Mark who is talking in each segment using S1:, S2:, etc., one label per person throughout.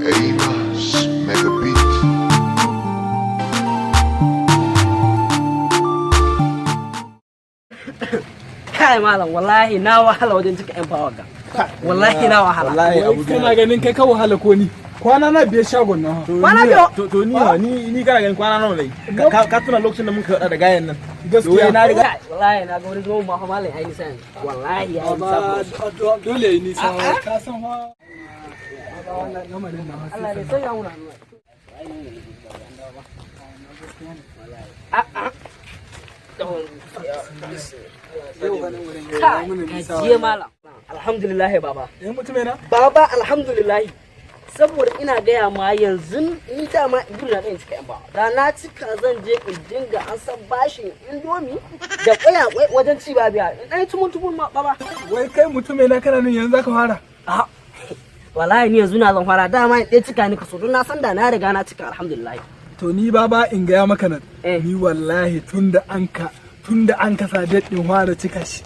S1: Amos Mega Beat.
S2: Kai malam, wallahi na wahala wajen cika N-Power ga. Wallahi na wahala.
S3: Wallahi abu
S4: Kana ganin kai ka wahala ko ni? Kwana na biyar shagon nan ha.
S2: Kwana biyu.
S3: To ni ha ni kana ganin kwana nawa ne? Ka tuna lokacin da muka hada da gayan nan?
S4: Gaskiya.
S3: Na riga
S2: Kai, wallahi na ga wani zuwan ma fa malam yayi nisa yanzu. Wallahi yayi nisa.
S4: Ba
S2: Bro.
S4: dole yi nisa, ka san fa. Wannan lamarin na
S2: Allah ne sai ya muna hannu.
S4: Yau ganin wurin ya
S2: Kai,
S4: yi mana nisa.
S2: gajiye malam. Alhamdulillah baba.
S4: Eh mutume na?
S2: Baba, alhamdulillah. Saboda ina gaya ma yanzu ni dama burin na ɗan cika yan bawa. Da na cika zan je in dinga an san bashin indomi da kwaya kwai wajen ci ba biya. In ɗan tumun tumun ma baba.
S4: Wai kai mutume na, kana nan yanzu zaka fara?
S2: Ah, wallahi ni yanzu na zan fara, dama in ɗaya cika ni kaso don na san da na riga na cika, alhamdulillah.
S4: To ni baba, in gaya maka nan.
S2: Eh.
S4: Ni wallahi tunda an ka sa daɗin fara cika shi.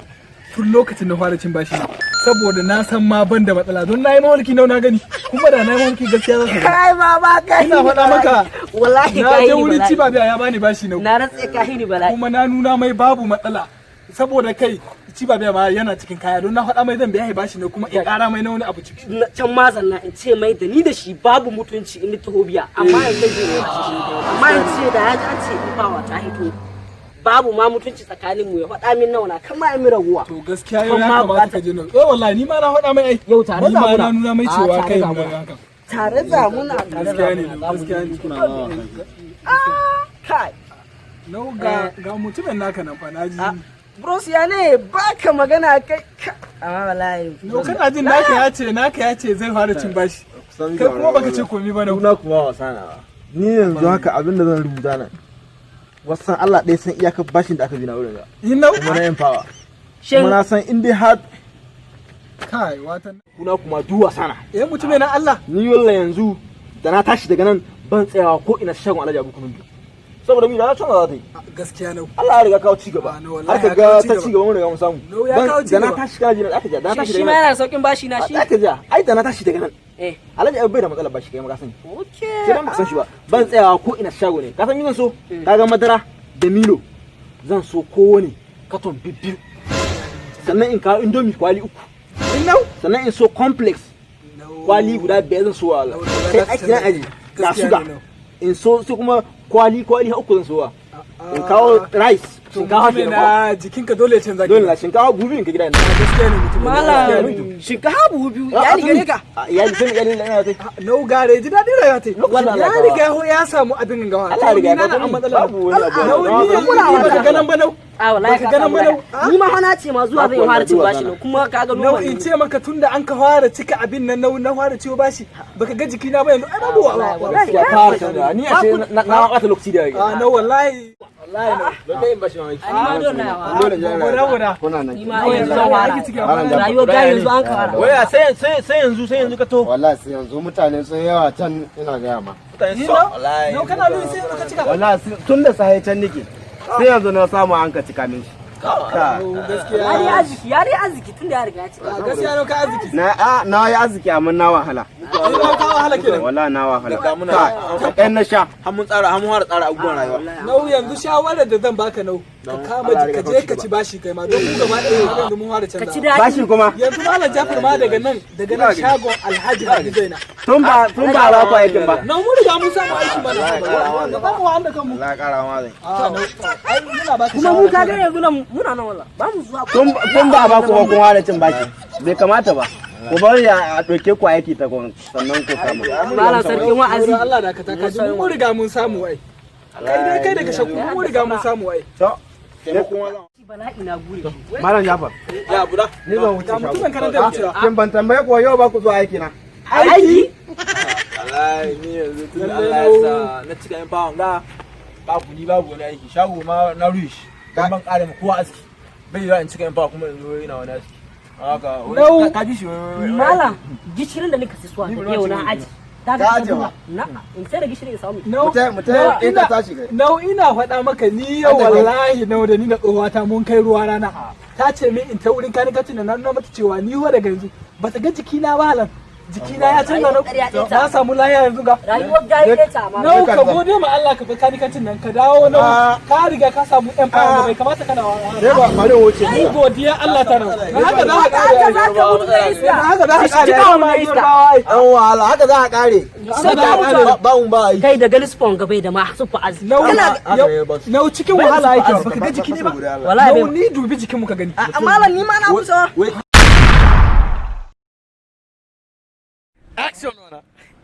S4: Tun lokacin da fara cin bashi na. Saboda na san ma ban da matsala, don na yi mawalki nau na gani, kuma da na yi mawalki gaskiya za su gani.
S2: Kai baba, kai.
S4: Ina faɗa maka.
S2: Wallahi
S4: Na
S2: kai
S4: je
S2: ni
S4: wurin
S2: bala'i.
S4: ci ba biya, ya bani bashi nau.
S2: Na rantse ka ni bala'i.
S4: Kuma na nuna mai babu matsala, saboda kai ciba biya ma yana cikin kaya, don na faɗa mai zan biya shi bashi ne kuma in ƙara mai na wani abu ciki.
S2: Can ma zanna in ce mai da ni da shi babu mutunci in ni taho biya, amma yanzu zai yi, amma in ce da ya ji an ce in bawa ta hito babu ma mutunci tsakanin mu, ya faɗa min nawa na kan ma ya mi raguwa.
S4: To gaskiya yau ya
S2: Kan ma
S4: kamata ka je nan. Eh wallahi ni ma na faɗa mai ai.
S2: Yau tare
S4: Ni
S2: za
S4: ma
S2: muna.
S4: na nuna mai
S2: A,
S4: cewa
S2: tare
S4: kai
S2: za
S4: mu
S2: muna.
S4: haka.
S2: Tare za muna, tare za
S4: Gaskiya ne.
S2: muna za mu
S4: Gaskiya ne.
S2: Kai.
S4: Nau ga mutumin naka nan fa naji.
S2: Ah, bros, ya ne baka magana kai amma wallahi
S4: Nau kana jin naka ya ce zai fara cin bashi, kai kuma baka ce komai ba nau.
S3: Na kuma wasa na. Ni yanzu haka abin da zan rubuta nan. Wasan Allah ɗaya san iyakar bashin da aka bi na wurin ga.
S4: Nau.
S3: Kuma na N-Power.
S2: Shin
S3: Kuma na san in dai har
S4: Kai watan.
S3: kuna kuma duk wasa na.
S4: Eh mutumin na Allah.
S3: Ni wallahi yanzu da na tashi daga nan ban tsayawa ko ina shagon Alhaji Abu Kunun. Saboda mi da na canza za ta yi.
S4: Gaskiya nau.
S3: Allah ya riga kawo ci gaba.
S4: Ah, no, wallahi
S3: Har ka
S4: ya
S3: ga
S4: kawo ci
S3: ta
S4: gaba.
S3: ci gaba mun riga mun samu.
S4: No, ya kawo ci
S3: Da na
S4: gaba.
S3: tashi kana jina aka ja, da na tashi
S2: shi
S3: daga
S2: ma
S3: nan.
S2: yana da saukin bashi na shi.
S3: Aka ja, ai da na tashi daga nan.
S2: Eh.
S3: Alhaji Abu bai da matsalar bashi, kai ma ka sani.
S2: Okay.
S3: Sai dan baka san shi ba. Ban tsayawa ko ina shago ne. Ka san mi zan so? Ka ga madara da Milo. Zan so kowane katon bibbiyu. Sannan in kawo indomie kwali uku.
S4: Nau.
S3: Sannan in so complex kwali guda biyar zan so wa Allah. Sai aiki na aji ga
S4: Gaskiya
S3: suga.
S4: ne, nau.
S3: In so su kuma kwali kwali har uku zan so wa. In kawo rice,
S4: To
S3: shinkafa
S4: mutumin
S3: kenan ko?
S4: na, jikinka dole ya canza.
S3: Dole na shinkafa buhu in ka gida ne.
S4: Gaskiya ne mutumin.
S2: Malam, shinkafa buhu biyu ya ni gare ka.
S3: Iyali sai iyali na ina ta.
S4: Nau gare ji daɗin rayuwa ta.
S3: Lokacin da Allah
S4: Ya
S3: ya
S4: riga ya samu abin gawa.
S3: Allah ya riga ya
S4: na
S3: kawo
S4: an matsala.
S3: babu wani abu.
S4: Nau ni yanzu ni baka ganan ba nau.
S2: A wallahi
S4: Baka
S2: ka
S4: ganan
S2: samu
S4: ba nau.
S2: lada. Ni ma hana ce ma zuwa zai fara cin bashi ne kuma ka ga
S4: Nau
S2: noman
S4: in ce maka tunda an ka fara cika abin nan nau na fara ciwo bashi, baka ga jikina ba yanzu ai babu wa.
S2: Wallahi.
S3: Gaskiya fara canza. Ni a ce na ɓata lokaci da
S4: A nau wallahi. Wallahi nau.
S3: Don dai in bashi mamaki.
S2: Ni ma dole na wa.
S3: Dole jira.
S4: Wura wura.
S5: Kuna nan.
S2: Ni ma yanzu zan fara.
S4: Ake ciki a fara.
S2: Rayuwar ga yanzu an ka fara.
S3: Waya sai yanzu sai yanzu ka to.
S5: Wallahi sai yanzu mutane sun yawa can, ina gaya ma.
S3: Mutane
S4: Ni
S3: so.
S4: nau.
S3: Wallahi.
S4: Nau kana nuni sai yanzu ka cika.
S5: Wallahi tun da safe can nake. Sai yanzu na samu an ka cika min shi. Ka.
S4: Gaskiya.
S2: Ya dai arziki, ya dai arziki tun da ya riga ya cika.
S4: A gaskiya nau ka arziki.
S5: Na a na yi arziki amma na wahala.
S4: Ni nau ka wahala kenan.
S5: Wallahi na wahala.
S3: Ga muna-
S5: Ka ɗan na sha.
S3: Har mun tsara, har mun fara tsara abubuwan rayuwa.
S4: Nau yanzu shawarar da zan baka nau, ka kama
S3: Allah ya
S4: ka
S3: riga
S4: je
S3: kawo
S4: ka
S3: ci
S4: ci bashi kai ma, don mu gaba ɗaya yanzu mun fara
S2: Ka ci
S4: canza.
S2: daɗi.
S5: Bashi kuma.
S4: Yanzu Malam Jafar ma daga nan shagon Alhaji Hadi Zaina.
S5: Tun ba ba ku aikin ba.
S4: Nau mun riga mun samu aiki mana. Ba mu wahala kanmu.
S3: Allah ya kara ma zai.
S4: A nau ai muna baka
S2: Kuma mu
S4: shawara.
S2: ka ga yanzu nan muna nan wallah. Ba mu zuwa.
S5: Tun ba ku ba kun fara cin bashi. Bai kamata ba. Ku bari a ɗauke ku aiki ta kun sannan ku kama.
S2: Malam sarkin wa'azi.
S4: Wurin Allah da ka taka ji mun riga mun samu ai. Kai dai kai daga shakku mun riga mun samu ai.
S5: To.
S2: Bala'i na gure shi.
S5: Malam Jafar.
S3: Ya buda.
S5: Ni zan wuce
S4: Ga mutumin kanan da wucewa.
S5: Kin ban tambaye ko yau ba ku zuwa aiki na.
S2: Aiki?
S3: Wallahi ni yanzu tun da Allah ya sa na cika N-Power ga babu ni babu wani aiki, shago ma na rush dan ban kare ma kowa aski. Bai yiwa in cika N-Power kuma yanzu ina wani aski. Haka
S4: Nau.
S3: ka ji shi
S2: Malam, gishirin da nika sisuwa da yau na aji. Ta
S6: Ka
S2: ka
S6: aje wa.
S2: Na in sai da gishiri in samu.
S4: Nau,
S6: Mutai
S4: nau,
S6: in ka tashi kai.
S4: Nau, ina faɗa maka ni yau
S6: An tafi.
S4: wallahi nau da ni da tsohuwata mun kai ruwa rana. Ta ce min in ta wurin kanikacin da na nuna mata cewa ni wa daga yanzu ba ta ga jikina ba halan. Jikina ya canza na,
S2: Rayuwar ƙarya ɗaya ta.
S4: na samu laya yanzu ga.
S2: Rayuwar gaye ɗaya ta amma.
S4: Nau, ka gode ma Allah ka bar kanikacin nan ka dawo nau, ka riga ka samu yan fara, bai kamata kana wa.
S6: Dai ba bari wuce.
S4: Kai godiya Allah ta nau. Na haka za ka
S2: Haka
S4: kare.
S2: za ka mutu da iska.
S4: Na haka za ka kare.
S2: Cika mu da iska.
S6: An wahala haka za a kare.
S4: Sai ka mutu.
S6: Ba mu ba yi.
S2: Kai da galispon gabai da ma su fa az.
S4: Nau,
S6: Haka ne ba su.
S4: nau cikin wahala yake ba ka ga jiki ne ba.
S2: Wallahi
S4: Nau
S2: bai.
S4: ni dubi jikin mu ka gani.
S2: A malam ni ma na kusa.
S6: Wai.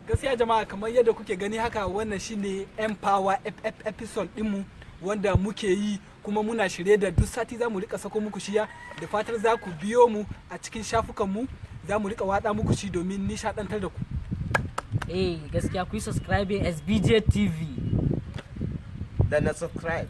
S4: Gaskiya jama'a, kamar yadda kuke gani haka, wannan shine Empower FF episode dinmu wanda muke yi, kuma muna shirye da duk sati za mu rika sako muku shiya. Da fatar za ku biyo mu a cikin shafukanmu, za mu rika watsa muku shi domin nishadantar da ku.
S2: Eh, gaskiya ku yi subscribing SBJ TV.
S5: Da na subscribe.